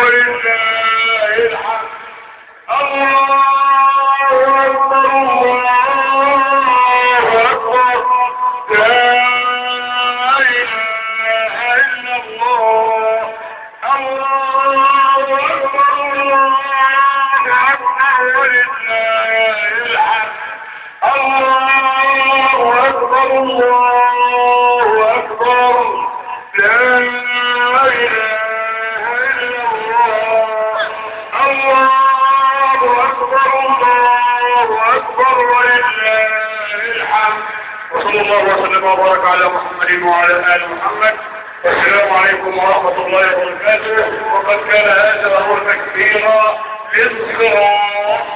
ولله الحمد. الله أكبر الله أكبر، لا إله إلا الله. الله أكبر الله أكبر ولله الحمد. الله أكبر الله أكبر، لا إله إلا الله. الله أكبر الله أكبر ولله الحمد. وصلى الله وسلم وبارك على محمد وعلى آل محمد. والسلام عليكم ورحمة الله وبركاته. وقد كان هذا هو التكبير للصراط.